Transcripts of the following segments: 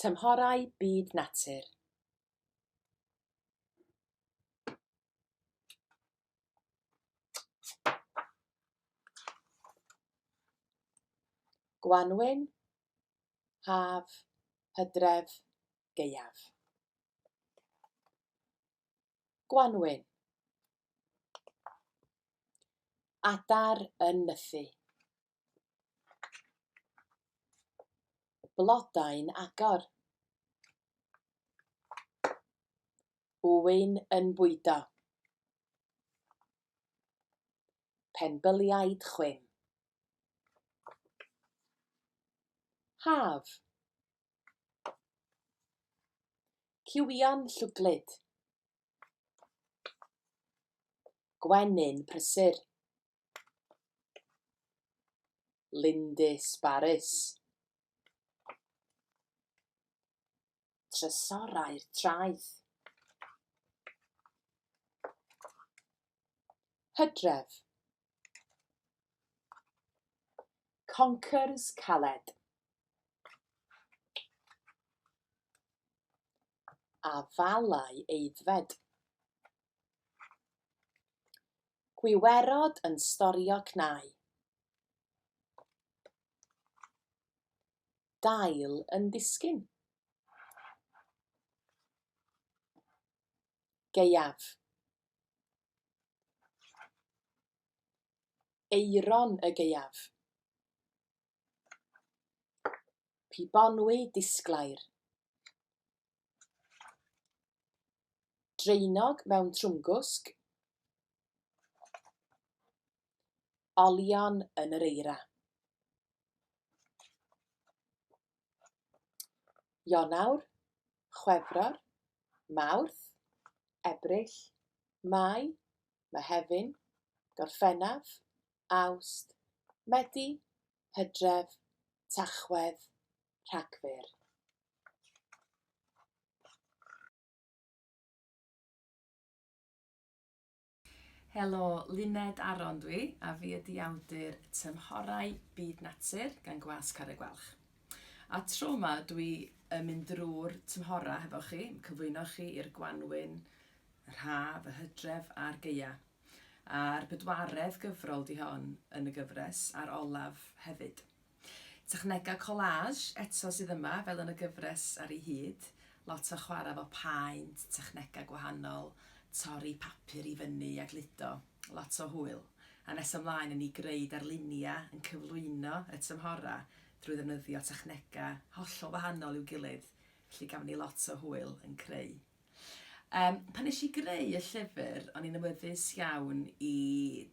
Tymhorau byd natur. Gwanwyn, haf, hydref, gaeaf. Gwanwyn. Adar yn nythu. Blodau'n agor. Ŵyn yn bwydo. Penbyliaid chwim. Haf. Cywion llwglyd. Gwenyn prysur. Lindys barus. Trysorau'r traeth. Hydref. Conkers caled. Afalau aeddfed. Gwiwerod yn storio cnau. Dail yn disgyn. Gaeaf. Aeron y gaeaf. Pibonwy disglair. Draenog mewn trwmgwsg. Olion yn yr eira. Ionawr, Chwefror, Mawrth, Ebrill, Mai, Mehefin, Gorffennaf, Awst, Medi, Hydref, Tachwedd, Rhagfyr. Helo, Luned Aron dwi, a fi ydi awdur Tymhorau Byd Natur gan Gwasg Carreg Gwalch. A tro 'ma dwi yn mynd drwy'r tymhorau hefo chi, yn cyflwyno chi i'r gwanwyn, yr haf, y hydref a'r gaea. A'r bedwaredd gyfrol di hon yn y gyfres, a'r olaf hefyd. Technegau collage eto sydd yma, fel yn y gyfres ar ei hyd. Lot o chwarae efo paent, technegau gwahanol, torri papur i fyny a gludo. Lot o hwyl. A nes ymlaen yn i greu darluniau yn cyflwyno y tymhorau drwy ddefnyddio technegau hollol wahanol i'w gilydd, felly gafon ni lot o hwyl yn creu. Yym, pan nes i greu y llyfr, o'n i'n awyddus iawn i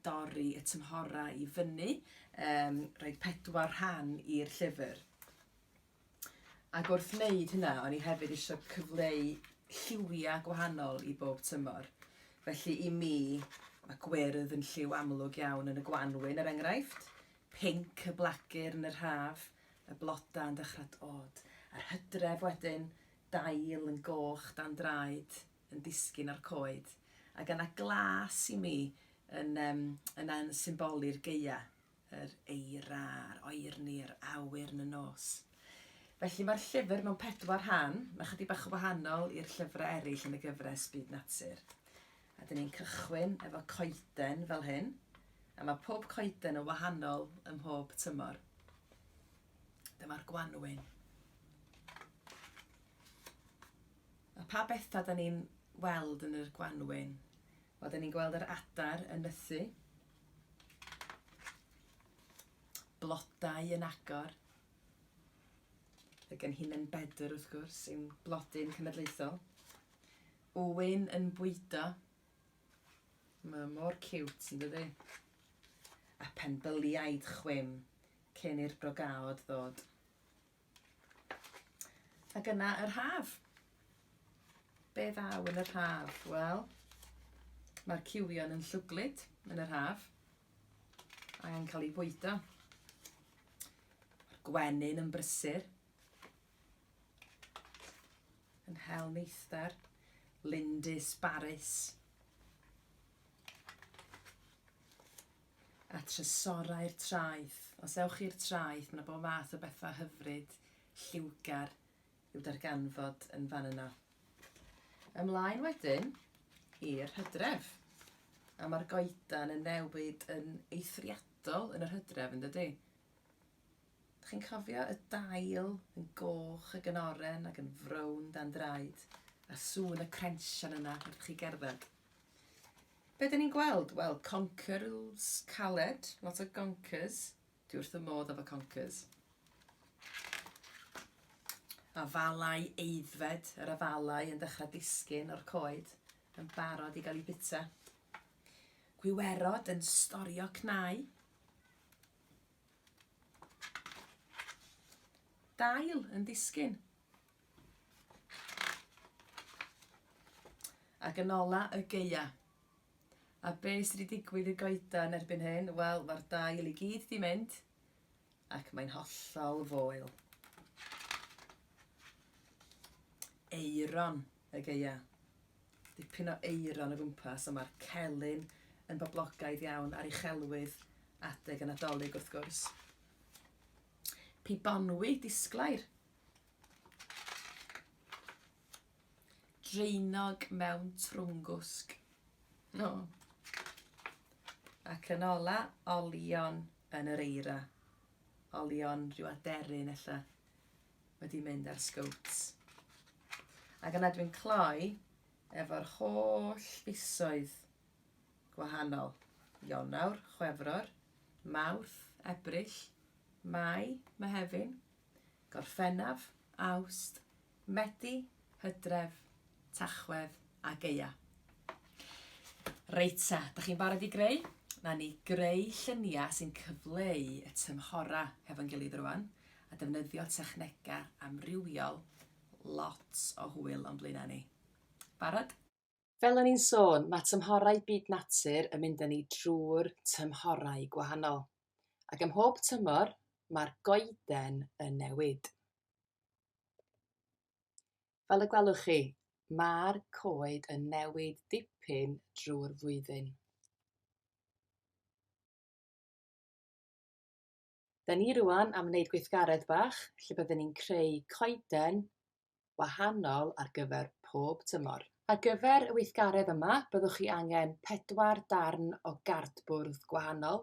dorri y tymhorau i fyny, yym, rhoid pedwar rhan i'r llyfr. Ac wrth wneud hynna, o'n i hefyd eisiau cyfleu lliwiau gwahanol i bob tymor. Felly i mi, mae gwyrdd yn lliw amlwg iawn yn y gwanwyn, er enghraifft, pinc y blagur yn yr haf, y blodau yn dechrau dod, a'r hydref wedyn, dail yn goch dan draed yn disgyn o'r coed, ac yna glas i mi yn yym yna'n symboli'r gaea, yr eira a'r oerni, yr awyr yn y nos. Felly mae'r llyfr mewn pedwar rhan, mae chydig bach yn wahanol i'r llyfrau eraill yn y gyfres Byd Natur. A dyn ni'n cychwyn efo coeden fel hyn, a mae pob coeden yn wahanol ym mhob tymor. Dyma'r gwanwyn. A pa bethau da ni'n weld yn yr gwanwyn? Wel, da ni'n gweld yr adar yn nythu, blodau yn agor, y genhinen bedr wrth gwrs, yw'n blodyn cenedlaethol, ŵyn yn bwydo, mae mor ciwt yn dydi? A penbyliaid chwim cyn i'r brogaod ddod. Ac yna yr haf. Be ddaw yn yr haf? Wel, mae'r cywion yn llwglyd yn yr haf ac yn cael ei bwydo. Mae'r gwenyn yn brysur, yn hel neithdar, lindys barus. A trysorau'r traeth. Os ewch i'r traeth, mae 'na bob math o bethau hyfryd, lliwgar. i'w darganfod yn fan yna. Ymlaen wedyn i'r hydref. A mae'r goedan yn newid yn eithriadol yn yr hydref, yn dydy? Dych chi'n cofio y dail yn goch ac yn oren ac yn frown dan draed, a sŵn y crensian yna wrth chi gerdded? Be dyn ni'n gweld? Wel, conkers caled, lot o gonkers. Dwi wrth y modd efo conkers. Afalau aeddfed, yr afalau yn dechrau disgyn o'r coed, yn barod i gael eu bita. Gwiwerod yn storio cnau. Dail yn disgyn. Ac yn ola y gaea. A be sydd wedi digwydd i'r goedan erbyn hyn? Wel, mae'r dail i gyd di mynd ac mae'n hollol foel. Eiron y gaea. Dipyn o eiron o gwmpas, a mae'r celyn yn boblogaidd iawn ar uchelwydd adeg y Nadolig wrth gwrs. Pibonwy disglair. Draenog mewn trwmgwsg. No. Ac yn ola, olion yn yr eira. Olion rhyw aderyn ella wedi mynd ar sgowt. Ac yna dwi'n cloi efo'r holl fisoedd gwahanol. Ionawr, Chwefror, Mawrth, Ebrill, Mai, Mehefin, Gorffennaf, Awst, Medi, Hydref, Tachwedd a Gaea. Reit ta, da chi'n barod i greu? Na ni greu lluniau sy'n cyfleu y tymhorau hefo'n gilydd rwan a defnyddio technegau amrywiol, lot o hwyl o'n blaenau ni. Barod? Fel o'n i'n sôn, mae tymhorau byd natur yn mynd â ni drwy'r tymhorau gwahanol. Ac ym mhob tymor, mae'r goeden yn newid. Fel y gwelwch chi, mae'r coed yn newid dipyn drwy'r flwyddyn. Da ni rŵan am wneud gweithgaredd bach lle byddwn ni'n creu coeden wahanol ar gyfer pob tymor. Ar gyfer y weithgaredd yma, byddwch chi angen pedwar darn o gardbwrdd gwahanol.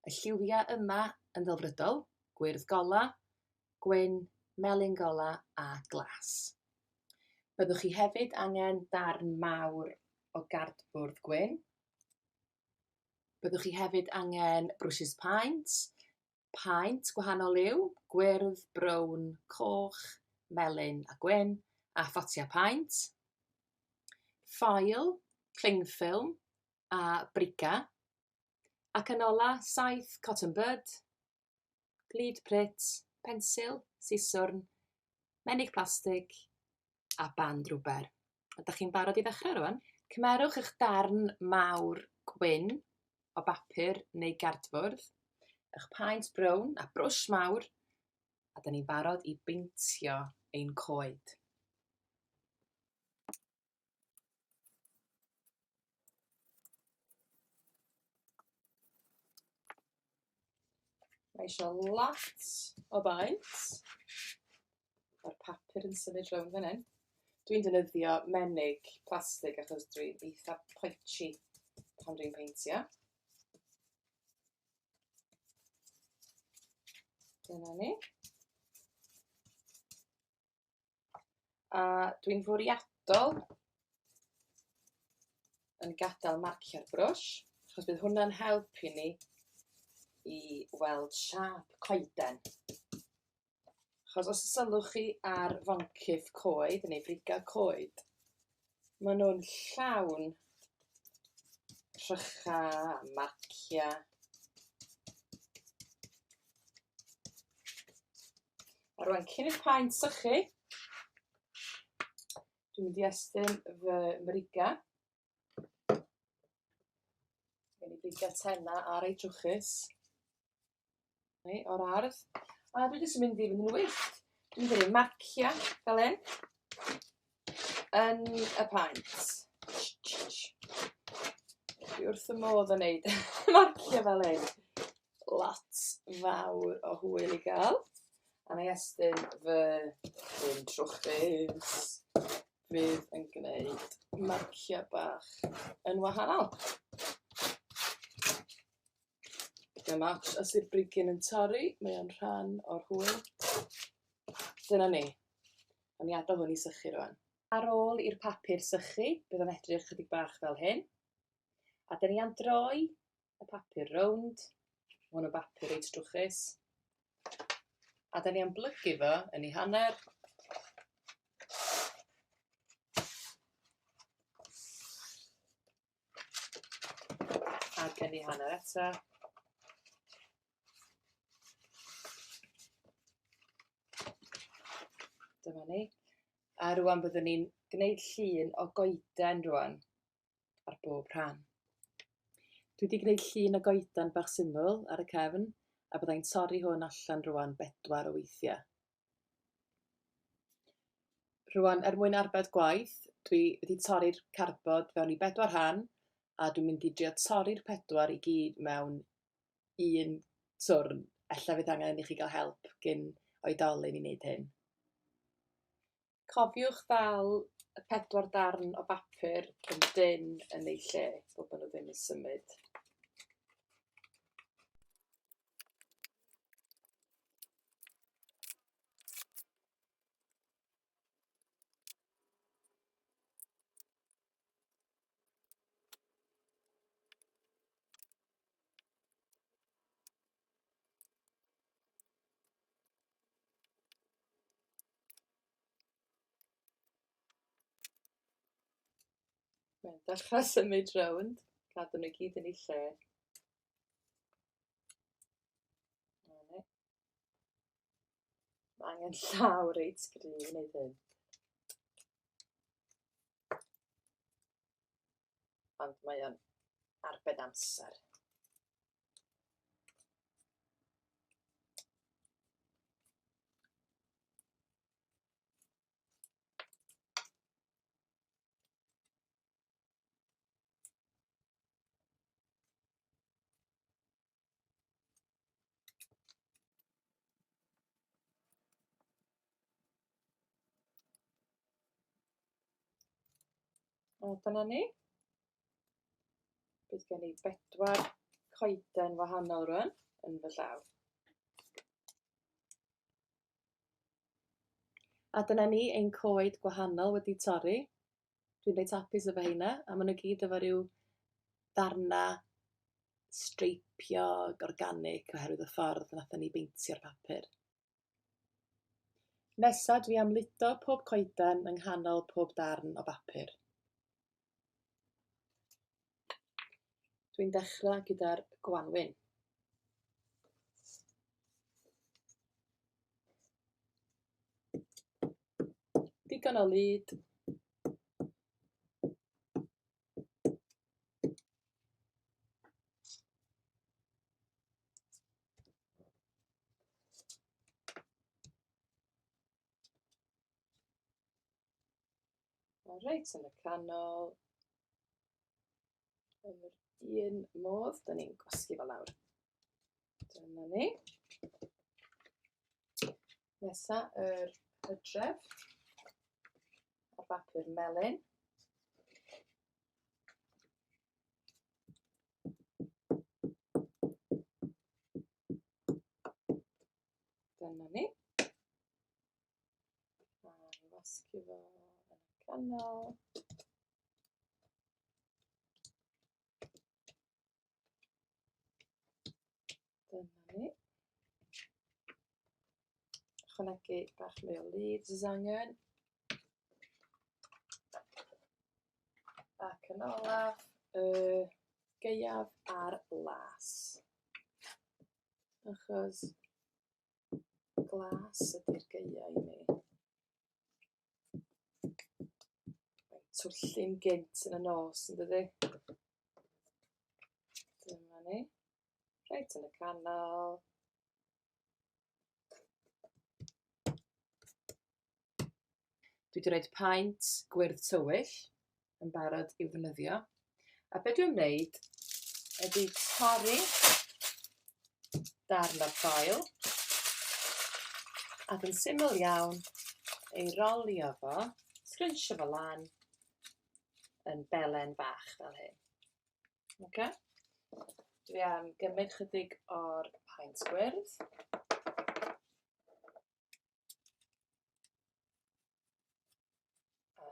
Y lliwiau yma yn ddelfrydol, gwyrdd gola, gwyn, melyn gola a glas. Byddwch chi hefyd angen darn mawr o gardbwrdd gwyn. Byddwch chi hefyd angen brwshys paent, paent gwahanol liw, gwyrdd, brown, coch, melyn a gwyn, a photiau paent, ffoil, cling film a briga, ac yn ola saeth cotton bud, glud prit, pensil, siswrn, menig plastig a band rwber. Ydych chi'n barod i ddechrau rwan? Cymerwch eich darn mawr gwyn o bapur neu gardfwrdd, eich paent brown a brwsh mawr, a da ni'n barod i beintio ein coed. Mae eisiau lot o baent. Mae'r papur yn symud rownd fan hyn. Dwi'n defnyddio menig plastig achos dwi'n eitha poetchy pan dwi'n peintio. Dyna ni. A dwi'n fwriadol yn gadael marcio'r brwsh, achos bydd hwnna'n helpu ni i weld siâp coeden. Achos os sylwch chi ar foncyff coed neu frigau coed, maen nhw'n llawn rhychau a marciau. A rwan, cyn i'r paent sychu, dwi'n mynd i estyn fy mriga. Gen i briga tenna a reit trwchus. Neu, o'r ardd. A dwi jyst yn mynd i fynd yn wyllt. Dwi'n mynd i roi marciau fel hyn yn y paent. Dwi wrth y modd yn neud marciau fel hyn. Lot fawr o hwyl i gael. A na i estyn fy Brigyn trwchus fydd yn gwneud marciau bach yn wahanol. Dim ots os yw'r brigyn yn torri, mae o'n rhan o'r hwyl. Dyna ni. O'n i adael hwn i sychu rwan. Ar ôl i'r papur sychu, bydd o'n edrych chydig bach fel hyn. A dyn ni am droi y papur rownd. Mae hwn yn bapur reit drwchus. A dyn ni am blygu fo yn ei hanner. Ac yn ei hanner eto. Dyma ni. A rwan byddwn ni'n gwneud llun o goeden rwan ar bob rhan. Dwi wedi gwneud llun o goeden bach syml ar y cefn a byddai'n torri hwn allan rwan bedwar o weithiau. Rwan, er mwyn arbed gwaith, dwi wedi torri'r cardbord fewn i bedwar rhan a dwi'n mynd i drio torri'r pedwar i gyd mewn un twrn. Ella fydd angen i chi gael help gin oedolyn i wneud hyn. Cofiwch ddal y pedwar darn o bapur yn dynn yn eu lle, fel bod nhw ddim yn symud. Mae'n dechrau symud rownd, cadw nhw gyd yn eu lle. Mae angen llaw reit gry i wneud hyn. Ond mae o'n arbed amser. A dyna ni. Bydd gen i bedwar coeden wahanol rwan yn fy llaw. A dyna ni ein coed gwahanol wedi torri. Dwi'n reit hapus efo heina, a maen nhw gyd efo ryw ddarna streipiog organic oherwydd y ffordd wnaethon ni beintio'r papur. Nesa dwi am ludo pob coeden yng nghanol pob darn o bapur. Dwi'n dechrau gyda'r gwanwyn. Digon o lud. Reit yn y canol. Yn yr un modd, da ni'n gwasgu fo lawr. Dyna ni. Nesa, yr hydref ar bapur melyn. Dyna ni. A i wasgu fo yn y canol. Dyna ni. Ychwanegu bach mwy o lud os angen. Ac yn olaf, y gaeaf a'r las. Achos glas ydy'r gaeaf i mi. Mae'n twllu'n gynt yn y nos, yn dydi? Dyma ni. Reit yn y canol. Dwi wedi rhoi paent gwyrdd tywyll yn barod i'w ddefnyddio. A be dwi'n wneud ydy torri darn o'r ffael ac yn syml iawn ei rolio fo, sgrwnsio fo lan yn belen fach fel hyn. Okay? Dwi am gymryd chydig o'r paent gwyrdd. A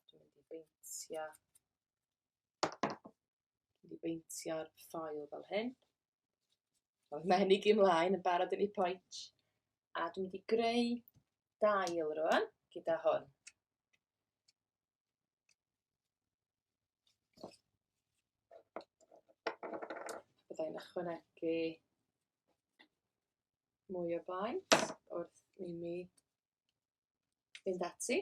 dwi'n mynd i beintio mynd i beintio'r ffoil fel hyn. Mae menig ymlaen yn barod yn ei poetsh. A dwi'n mynd i greu dail rwan gyda hwn. Byddai'n ychwanegu mwy o baent wrth i mi fynd ati.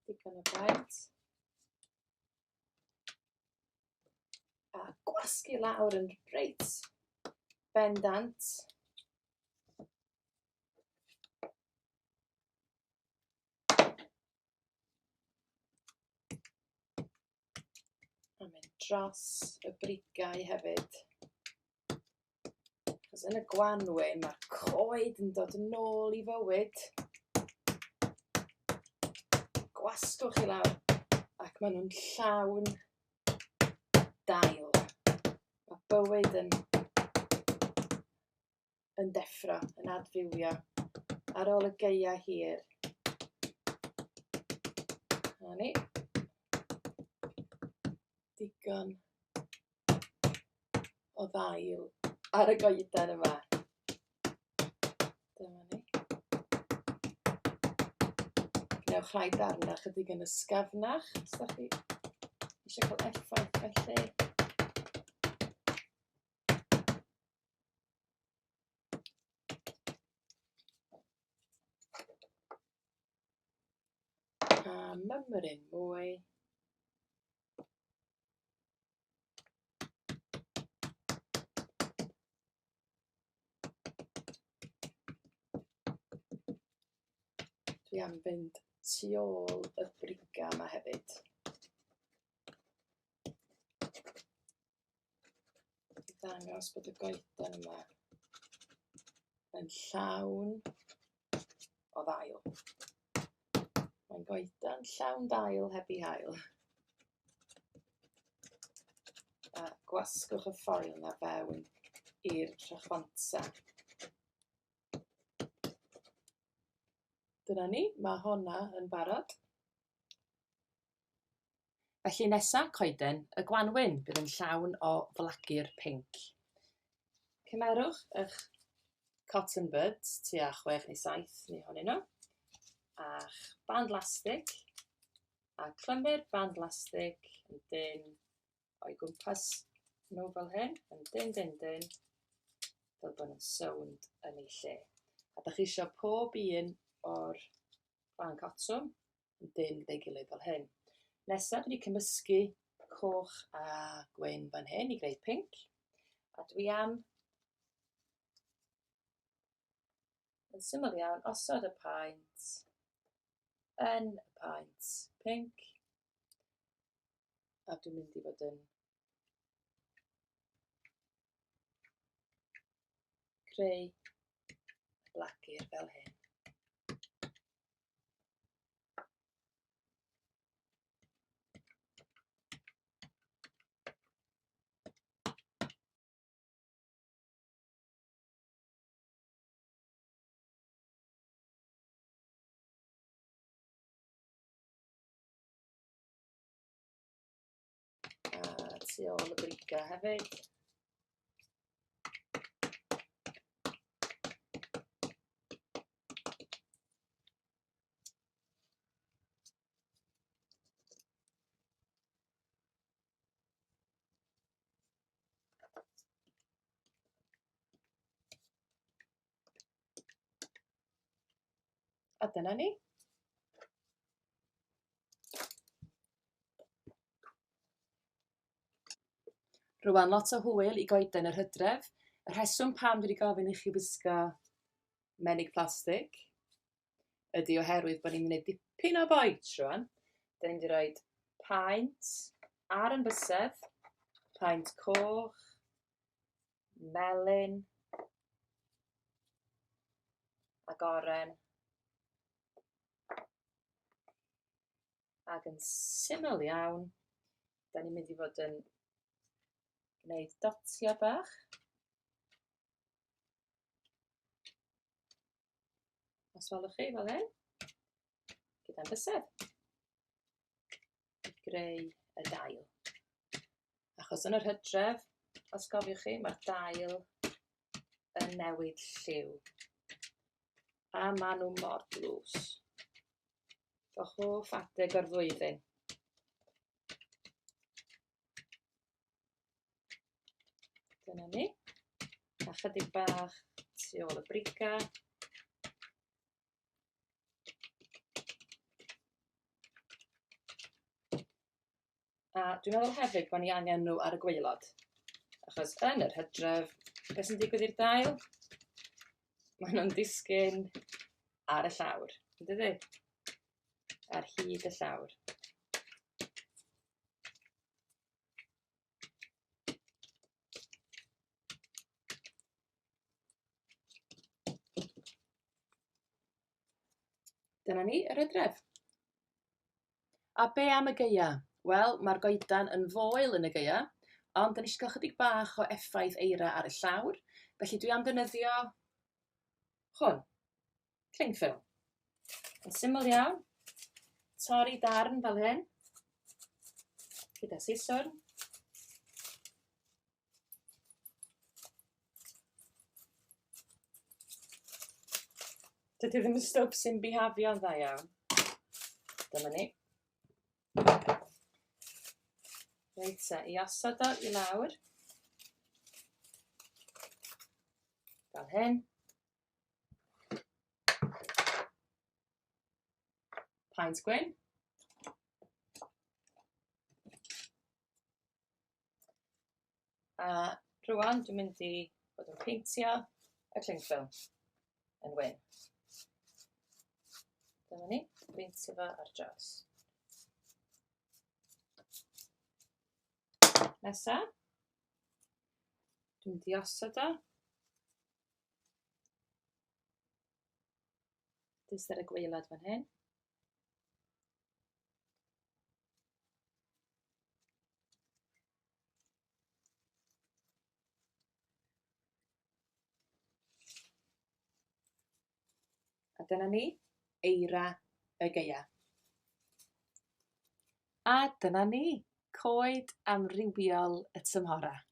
Digon o baent. A gwasgu lawr yn reit bendant. A mynd dros y brigau hefyd. Achos yn y gwanwyn mae'r coed yn dod yn ôl i fywyd. Gwasgwch i lawr ac maen nhw'n llawn dail. Mae bywyd yn yn deffro, yn adfywio ar ôl y gaea hir. Na ni. Digon o ddail ar y goeden yma. Dyma ni. Gwnewch rhai darnau chydig yn ysgafnach, os da chi eisiau cael effaith felly. A mymryn mwy. Dwi am fynd tu ôl y briga yma hefyd. I ddangos bod y goeden yma yn llawn o ddail. Mae'n goeden llawn dail heb ei hail. A gwasgwch y ffoil yna fewn i'r rhychwanta. Dyna ni, mae honna yn barod. Felly nesa, coeden y gwanwyn, bydd yn llawn o flagur pinc. Cymerwch eich cotton buds, tua 6 neu 7 neu ohonyn nhw, a'ch band lastig, a clymu'r band lastig yn dynn o'i gwmpas nhw fel hyn, yn dynn, dynn, dynn, fel bod nhw'n sownd yn ei lle. A da chi eisiau pob un o'r band cotwm yn dynn gyda'i gilydd fel hyn. Nesaf, dwi wedi cymysgu coch a gwyn fan hyn i greu pinc. A dwi am, yn syml iawn, osod y paent yn y paent pinc. A dwi'n mynd i fod yn creu blagur fel hyn. A tu ôl y briga hefyd. A dyna ni. Rwan, lot o hwyl i goeden yr hydref. Y rheswm pam dwi wedi gofyn i chi wisgo menig plastig ydy oherwydd bod ni'n gwneud dipyn o boets rwan. Da ni'n mynd i roed paent ar yn bysedd, paent coch, Melyn ac oren. Ac yn syml iawn, da ni'n mynd i fod yn gwneud dotiau bach. Os welwch chi fel hyn, gyda'n bysedd, i greu y dail. Achos yn yr hydref, os gofiwch chi, mae'r dail yn newid lliw. A maen nhw mor dlws. Fy hoff adeg o'r flwyddyn. Dyna ni. A chydig bach tu ôl y briga. A dwi'n meddwl hefyd bod ni angen nhw ar y gwaelod. Achos yn yr hydref, beth sy'n digwydd i'r dail? Maen nhw'n disgyn ar y llawr, yn dydy? Ar hyd y llawr. Dyna ni, yr hydref. A be am y gaea? Wel, mae'r goedan yn foel yn y gaea, ond da ni eisiau cael chydig bach o effaith eira ar y llawr, felly dwi am ddefnyddio hwn, cling film. Yn syml iawn, torri darn fel hyn, gyda siswrn. Dydy ddim yn stwff sy'n bihafio'n dda iawn. Dyma ni. Reit te, i osod o i lawr. Fel hyn. Paent gwyn. A rwan dwi'n mynd i fod yn peintio y cling film yn wyn. Dyma ni, peintio fo ar draws. Nesa, dwi'n mynd i osod o. Jyst ar y gwaelod fan hyn. A dyna ni, eira y gaea. A dyna ni, coed amrywiol y tymhorau.